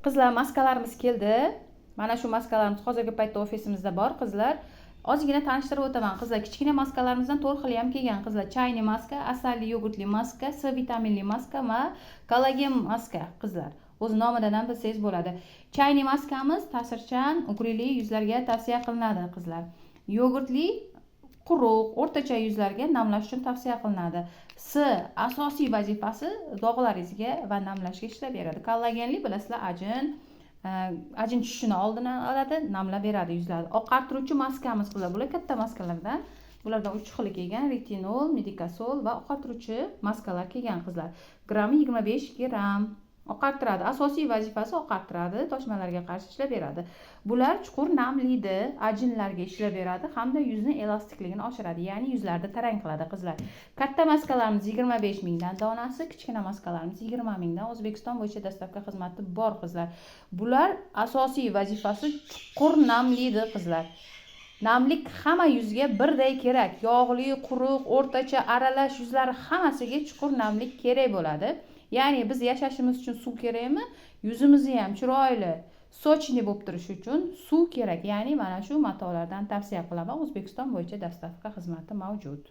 Qizlar, maskalarimiz keldi. Mana shu maskalarimiz hozirgi paytda ofisimizda bor, qizlar. Ozgina tanishtirib o'taman, qizlar. Kichkina maskalarimizdan to'rt xili ham kelgan, qizlar. Чайный maska, asalli yogurtli maska, C vitaminli maska va kollagen maska, qizlar. O'z nomidan ham bilsangiz bo'ladi. Чайный maskamiz ta'sirchan, угри li yuzlarga tavsiya qilinadi, qizlar. Yogurtli quruq, o'rtacha yuzlarga namlash uchun tavsiya qilinadi. C asosiy vazifasi dog'laringizga va namlashga ishlab beradi. Kollagenli, bilasizlar, ajin tushishini oldini oladi, namlab beradi yuzlarni. Oqartiruvchi maskamiz, qizlar, bular katta maskalardan. Bulardan uch xili kelgan: retinol, medikasol va oqartiruvchi maskalar kelgan, qizlar. Grammi 25 gramm. Oqartiradi, asosiy vazifasi oqartiradi, toshmalarga qarshi ishlab beradi. Bular chuqur namlaydi, ajinlarga ishlab beradi hamda yuzni elastikligini oshiradi, ya'ni yuzlarni tarang qiladi, qizlar. Katta maskalarimiz 25 mingdan donasi, kichkina maskalarimiz 20 mingdan. O'zbekiston bo'yicha доставка xizmati bor, qizlar. Bular asosiy vazifasi chuqur namlaydi, qizlar. Namlik hamma yuzga birday kerak: yog'li, quruq, o'rtacha, aralash yuzlari, hammasiga chuqur namlik kerak bo'ladi. Ya'ni biz yashashimiz uchun suv kerakmi, yuzimizni ham chiroyli, сочный bo'lib turishi uchun suv kerak. Ya'ni mana shu matolardan tavsiya qilaman. O'zbekiston bo'yicha доставка xizmati mavjud.